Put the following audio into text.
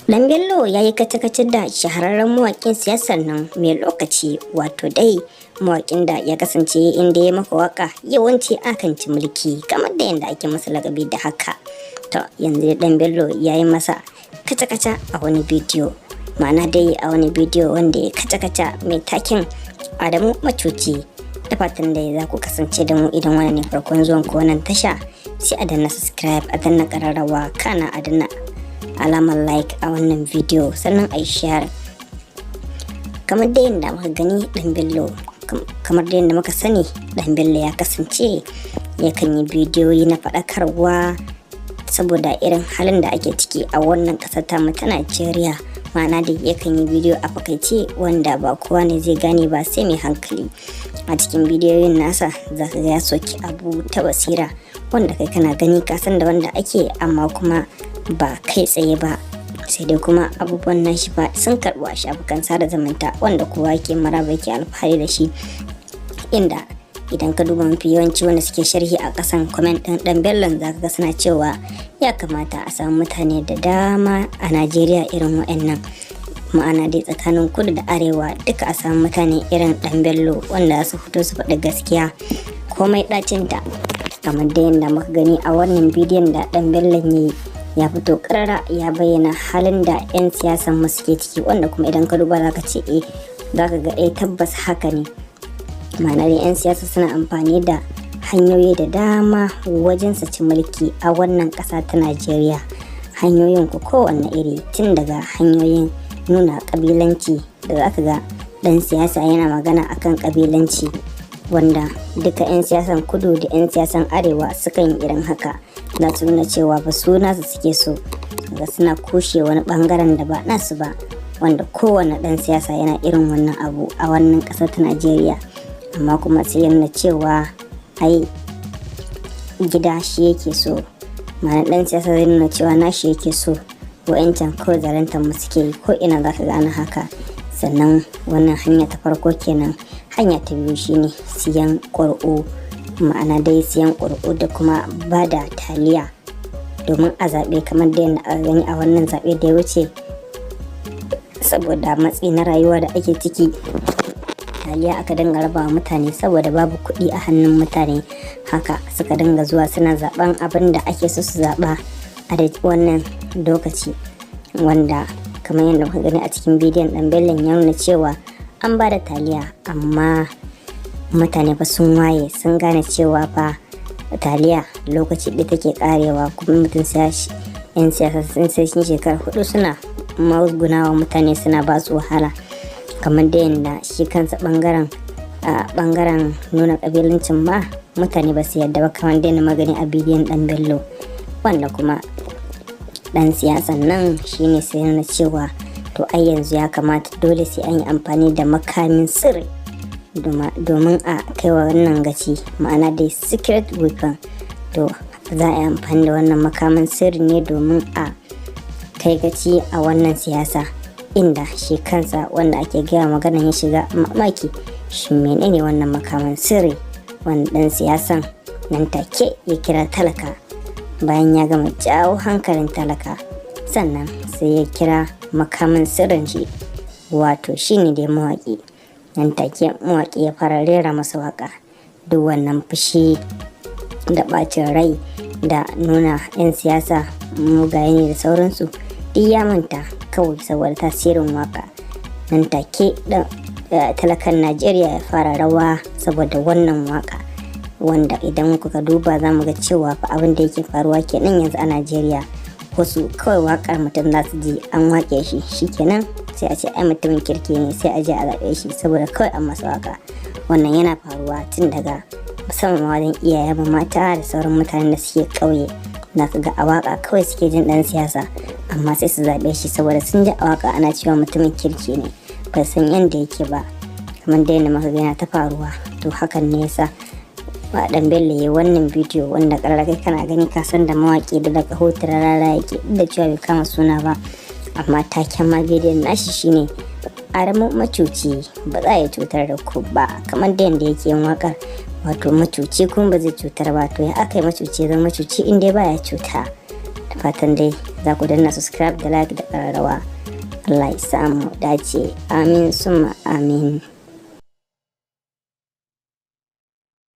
Dan Bello ya yi kace-kace da shahararren mawaƙin siyasar nan mai lokaci, wato dai mawaƙin da ya kasance inda ya maka waka yawanci akan ci mulki, kamar da yadda ake masa lakabi da haka. To yanzu Dan Bello ya yi masa kace-kace a wani bidiyo, ma'ana dai a wani bidiyo wanda ya kace-kace mai taken "Adamu Macuci". Da fatan da za ku kasance da mu. Idan wani ne farkon zuwan ku wannan tasha, sai a danna subscribe, a danna kararrawa, kana a danna alamar like a wannan bidiyo, sannan a yi share. Kamar da yadda muka gani, Dan Bello, kamar da yadda muka sani, Dan Bello ya kasance yakan yi bidiyoyi na faɗakarwa saboda irin halin da ake ciki a wannan ƙasar tamu ta Najeriya. Ma'ana da yakan yi bidiyo a fakaice wanda ba kowa ne zai gane ba sai mai hankali. A cikin bidiyoyin nasa za ka ga ya soki abu ta basira wanda kai kana gani ka san da wanda ake, amma kuma ba kai tsaye ba. Sai dai kuma abubuwan nashi ba sun karɓu a shafukan sada zumunta, wanda kowa yake maraba, yake alfahari da shi, inda idan ka duba mafi yawanci wanda suke sharhi a kasan comment ɗin Dan Bellon, zaka ga suna cewa ya kamata a samu mutane da dama a Najeriya irin wa'annan, ma'ana dai tsakanin kudu da arewa duka a samu mutane irin Dan Bello wanda su fito su faɗi gaskiya komai ɗacinta. Kamar da yadda muka gani a wannan bidiyon da Dan Bellon ya yi, ya fito karara ya bayyana halin da 'yan siyasan mu suke ciki, wanda kuma idan ka duba zaka ce eh, zaka ga eh, tabbas haka ne. Ma'ana da 'yan siyasa suna amfani da hanyoyi da dama wajen su ci mulki a wannan ƙasa ta Najeriya. Hanyoyin ku kowanne iri, tun daga hanyoyin nuna ƙabilanci da zaka ga dan siyasa yana magana akan ƙabilanci, wanda duka 'yan siyasan kudu da 'yan siyasan arewa sukan yi irin haka. Za su nuna cewa ba su nasu suke so, ga suna kushe wani bangaren da ba nasu ba, wanda kowane dan siyasa yana irin wannan abu a wannan ƙasar ta Najeriya. Amma kuma sai ya nuna cewa ai gida shi yake so. Ma'ana dan siyasa zai nuna cewa nashi yake so, wa'yancan kawai zaluntar mu suke yi. Ko ina za ka gane haka. Sannan wannan hanya ta farko kenan. Hanya ta biyu shine siyan ƙuri'u, ma'ana dai siyan ƙuri'u da kuma ba da taliya domin a zaɓe, kamar da yadda aka gani a wannan zaɓe da ya wuce. Saboda matsi na rayuwa da ake ciki, taliya aka dinga raba wa mutane saboda babu kuɗi a hannun mutane. Haka suka dinga zuwa suna zaɓen abin da ake so su zaɓa a wannan lokaci, wanda kamar yadda muka gani a cikin bidiyon Dan Bellon, ya nuna cewa an ba da taliya, amma mutane fa sun waye, sun gane cewa fa taliya lokaci ɗaya take karewa, kuma mutum sai yan siyasa sun sai sun shekara 4 suna musgunawa mutane, suna ba su wahala. Kamar da yadda shi kansa bangaren a bangaren nuna kabilancin ma mutane ba su yadda ba, kamar da magani a bidiyon Dan Bello, wanda kuma dan siyasan nan shine sai nuna cewa to ai yanzu ya kamata dole sai an yi amfani da makamin sirri domin a kaiwa wannan gaci, ma'ana dai secret weapon. To za a yi amfani da wannan makamin sirri ne domin a kai gaci a wannan siyasa, inda shi kansa wanda ake gaya magana ya shiga mamaki, shi menene wannan makamin sirri? Wanda dan siyasan nan take ya kira talaka. Bayan ya gama jawo hankalin talaka, sannan sai ya kira makamin sirrin shi, wato shine dai mawaƙi. Nan take mawaƙi ya fara rera masa waka. Duk wannan fushi da ɓacin rai da nuna 'yan siyasa mugaye ne da sauransu duk ya manta kawai saboda tasirin waka. Nan take talakan Najeriya ya fara rawa saboda wannan waka, wanda idan kuka duba za mu ga cewa fa abin da yake faruwa kenan yanzu a Najeriya. Wasu kawai wakar mutum za su ji, an wake shi, shikenan sai a ce ai mutumin kirki ne, sai a je a zaɓe shi saboda kawai an masa waka. Wannan yana faruwa tun daga musamman wajen iyayen mata da sauran mutanen da suke ƙauye. Na ga a waka kawai suke jin ɗan siyasa, amma sai su zaɓe shi saboda sun ji a waka ana cewa mutumin kirki ne, ba san yadda yake ba, kamar da yadda muka ga yana ta faruwa. To hakan ne yasa ba Dan Bello ya wannan bidiyo, wanda karara kai kana gani ka san da mawaki da daga hotar rara yake, da cewa bai kama suna ba, amma taken ma bidiyon nashi shine "Adamu Macuci ba za ya cutar da ku ba", kamar da yadda yake yin wakar, wato macuci kuma ba zai cutar ba. To ya aka yi macuci zama macuci in dai baya cuta? Da fatan dai Za ku danna subscribe da like da ƙararrawa. Allah ya samu dace, amin summa amin.